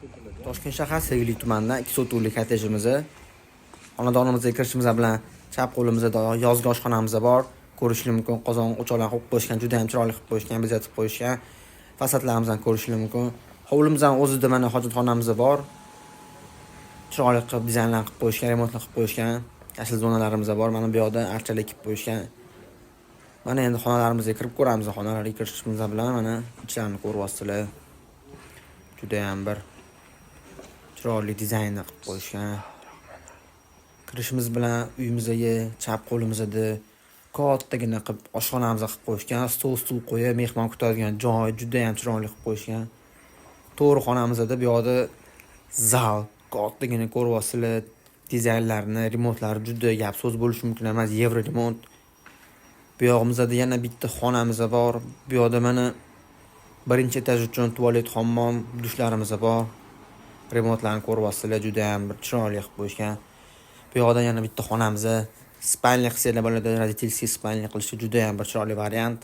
Toshkent shahar Sergeli tumanida 2 sotuvli kottejimiz. Xonadonimizga kirishimiz bilan chap qo'limizda yozgi oshxonamiz bor. Ko'rishingiz mumkin, qozon o'choqlarni qo'yib qo'yishgan, juda ham chiroyli qilib qo'yishgan, bezatib qo'yishgan. Fasadlarimizni ko'rishingiz mumkin. Hovlimizning o'zida mana hojatxonamiz bor. Chiroyli qilib dizaynlar qilib qo'yishgan, remontlar qilib qo'yishgan. Yashil zonalarimiz bor. Mana bu yoqda archalar ekib qo'yishgan. Mana endi xonalarimizga kirib ko'ramiz. Xonalarga kirishimiz bilan mana ichlarini ko'ryapsizlar. Juda ham bir chiroyli dizaynni qilib qo'yishgan. Kirishimiz bilan uyimizga chap qo'limizda kattagina qilib oshxonamizni qilib qo'yishgan. Stol stul qo'yib mehmon kutadigan joy juda ham chiroyli qilib qo'yishgan. To'g'ri xonamizda bu yoqda zal kattagina ko'ryapsizlar. Dizaynlarini, remontlari juda gap so'z bo'lishi mumkin emas, yevro remont. Bu yog'imizda yana bitta xonamiz bor. Bu yoqda mana birinchi etaj uchun tualet, hammom, dushlarimiz bor. Remontlarni ko'ryapsizlar, juda ham bir chiroyli qilib qo'yishgan. Bu yoqda yana bitta xonamiz, спальня qilsanglar bo'ladi, родительский спальня qilishga juda ham bir chiroyli variant.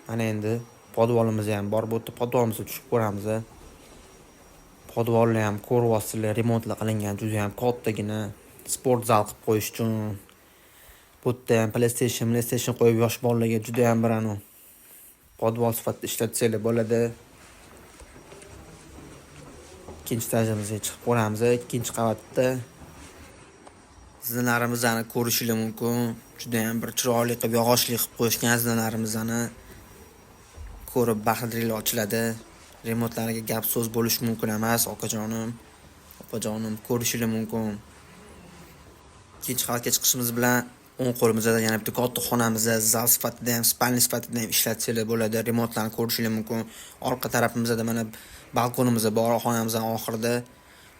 Mana endi podvalimiz ham bor. Bu yerda podvalimizga tushib ko'ramiz. Podvalni ham ko'ryapsizlar, remontlar qilingan, juda ham kattagina sport zal qilib qo'yish uchun. Bu yerda ham PlayStation qo'yib yosh bolalarga juda ham bir anu podval sifatida ishlatsanglar bo'ladi. Ikkinchi etajimizga chiqib ko'ramiz. Ikkinchi qavatda zinalarimizni ko'rishingiz mumkin. Juda ham bir chiroyli qilib yog'ochli qilib qo'yishgan zinalarimizni ko'rib baxtli ochiladi. Remontlariga gap so'z bo'lishi mumkin emas, okajonim, opajonim ko'rishingiz mumkin. Ikkinchi qavatga chiqishimiz bilan o'ng qo'limizda yana bitta katta xonamiz, zal sifatida ham, спальня sifatida ham ishlatsanglar bo'ladi. Remontlarni ko'rishingiz mumkin. Orqa tarafimizda mana balkonimiz bor, xonamizning oxirida.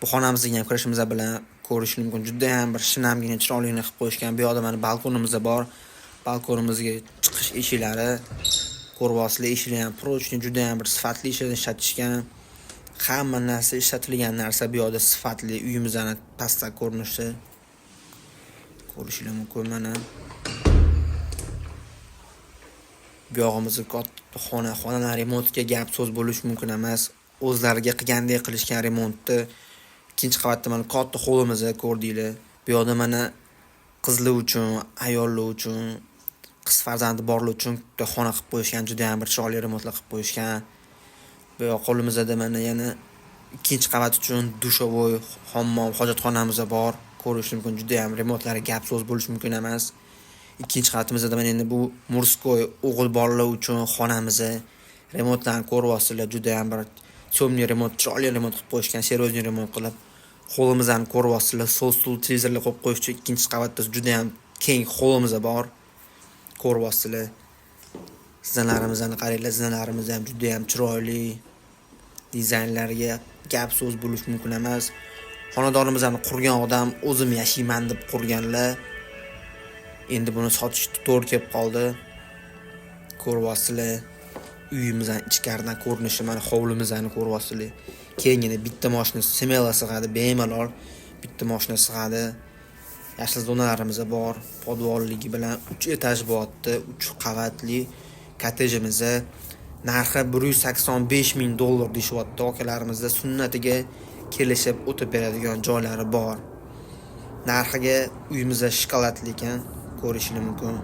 Bu xonamizga ham kirishimiz bilan ko'rishingiz mumkin. Juda ham bir shinamgina, chiroyligini qilib qo'yishgan. Bu yoqda mana balkonimiz bor. Balkonimizga chiqish eshiklari ko'ryapsizlar, eshiklar ham прочный, juda ham bir sifatli ishlarni ishlatishgan. Hamma narsa ishlatilgan narsa bu yoqda sifatli. Uyimizni pastdan ko'rinishi ko'rishingiz mumkin mana. Bu yog'imizda katta xona, xonalar remontga gap so'z bo'lishi mumkin emas. O'zlariga qilgandek qilishgan remontni. Ikkinchi qavatda mana katta hovlimizni ko'rdinglar. Bu yoqda mana qizlar uchun, ayollar uchun, qiz farzandi borlar uchun bitta xona qilib qo'yishgan, juda ham bir chiroyli remontlar qilib qo'yishgan. Bu yoq qo'limizda mana yana ikkinchi qavat uchun dushovoy, hammom, hojatxonamiz bor. Ko'rish mumkin, juda ham remontlari gap so'z bo'lishi mumkin emas. Ikkinchi qavatimizda mana endi bu мужской o'g'il bolalar uchun xonamiz. Remontlarni ko'ryapsizlar, juda ham bir темный remont, chiroyli remont qilib qo'yishgan, серьезный remont qilib. Hovlimizni ko'ryapsizlar, stol, stul, televizorlar qo'yib qo'yish uchun ikkinchi qavatda juda ham keng hovlimiz bor. Ko'ryapsizlar. Zinalarimizni qaranglar, zinalarimiz ham juda ham chiroyli. Dizaynlariga gap so'z bo'lishi mumkin emas. Xonadonimizni qurgan odam o'zim yashayman deb qurganlar. Endi buni sotish to'g'ri kelib qoldi. Ko'ryapsizlar. Uyimizning ichkaridan ko'rinishi, mana hovlimizni ko'ryapsizlar. Kengina bitta mashina смело sig'adi, bemalol bitta mashina sig'adi. Yashil zonalarimiz bor. Podvolligi bilan 3 etaj bo'lyapti, 3 qavatli kottejimiz. Narxi 185 ming dollar deyishyapti akalarimizda. Sunnatiga kelishib o'tib beradigan joylari bor. Narxiga uyimizda shokoladli ekan, ko'rishingiz mumkin.